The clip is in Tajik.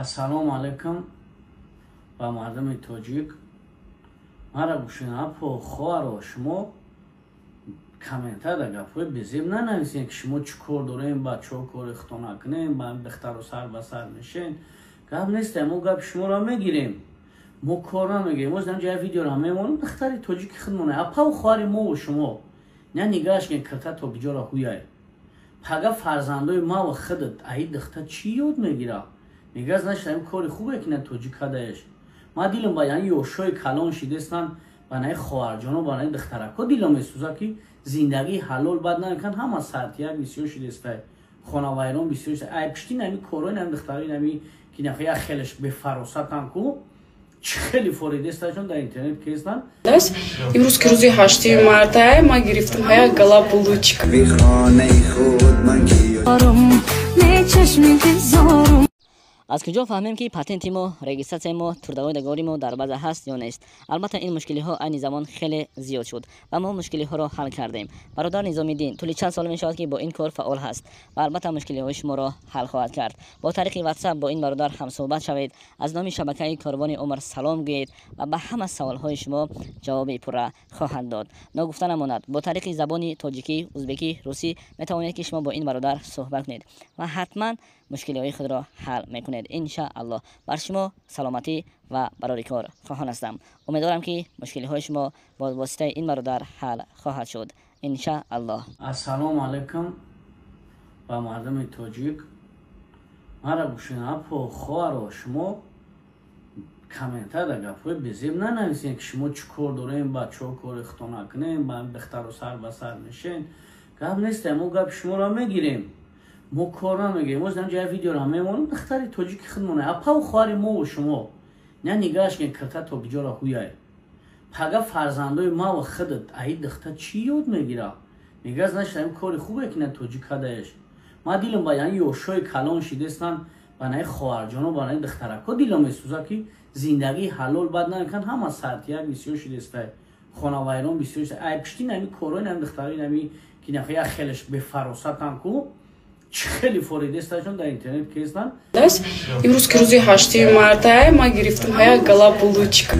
Ассалому алайкум ба мардуми тоҷик. Мара гӯшинапо, хоҳаро, шумо комментар дар гапҳои безеб нанависем, ки шумо чӣ кор дорем, ба чо кори худто накунем, ба духтару сар ба сар мешен. Гап нест, мо гапи шуморо мегирем, мо кор намегирем. Мо ҷа видеоро мемонем, духтари тоҷики худмона, апаву хоҳари мову шумо. На нигаҳш кен, кирта то биҷора ҳуяй. Пага фарзандои маву худат аи духта чӣ ёд мегира? Мегаз нашта, кори хубе ки на тоҷик кадаеш. Ма дилам ба яъни ёшои калон шидестан, ба наи хоҳарҷоно, ба наи духтарако дилам месӯза, ки зиндагии ҳалол бад намекан. Ҳама сартияк бисёр шидестай, хонавайрон бисёр шида. Ай пишти нами корои нами духтарои нами ки нахо як хелеш бефаросатан ку чӣ хеле форидесташон дар интернет кестан. Имрӯз, ки рӯзи 8 марта, ма гирифтам ҳая гала булочка. Аз куҷо фаҳмем, ки патенти мо, регистратсияи мо, трудовой договори мо дар база ҳаст ё нест? Албатта, ин мушкилиҳо айни замон хеле зиёд шуд ва мо мушкилиҳоро ҳал кардем. Бародар Низомиддин тӯли чанд сол мешавад, ки бо ин кор фаъол ҳаст ва албатта мушкилиҳои шуморо ҳал хоҳад кард. Бо тариқи WhatsApp бо ин бародар ҳамсӯҳбат шавед, аз номи шабакаи Корвони Умр салом гӯед ва ба ҳама саволҳои шумо ҷавоби пурра хоҳад дод. Ногуфта намонад, бо тариқи забони тоҷикӣ, узбекӣ, русӣ метавонед, ки шумо бо ин бародар суҳбат кунед ва ҳатман мушкилиҳои худро ҳал мекунед, иншааллоҳ. Бар шумо саломатӣ ва барори кор хоҳон ҳастам. Умедворам, ки мушкилиҳои шумо бо воситаи ин бародар ҳал хоҳад шуд, иншааллоҳ. Ассалому алайкум ба мардуми тоҷик. Мара гӯшинапо, хоҳаро, шумо комментар дар гапҳои безеб нанависем, ки шумо чӣ кор дорем, ба чо кори худто накунем, ба духтару сар ба сар мешен. Гап нест, мо гапи шуморо мегирем, мо кор намегирем. Мо ҷа видеоро мемонем, духтари тоҷики худмона, апаву хоҳари мову шумо. На нигаҳш кен, кирта то биҷора ҳуяй. Пага фарзандои маву худат аи духта чӣ ёд мегира? Мегаз нашта, кори хубе ки на тоҷик кадаеш. Ма дилам ба яъни ёшои калон шидестан, ба наи хоҳарҷоно, ба наи духтарако дилам месӯза, ки зиндагии ҳалол бад намекан. Ҳама сартияк бисёр шидестай, хонавайрон бисёр шида. Ай пишти нами корои нами духтарои нами ки нахо як хелеш бефаросатан ку чӣ хеле форидесташон дар интернет кестан. Имрӯз, ки рӯзи 8 марта, ма гирифтам ҳая гала булочка.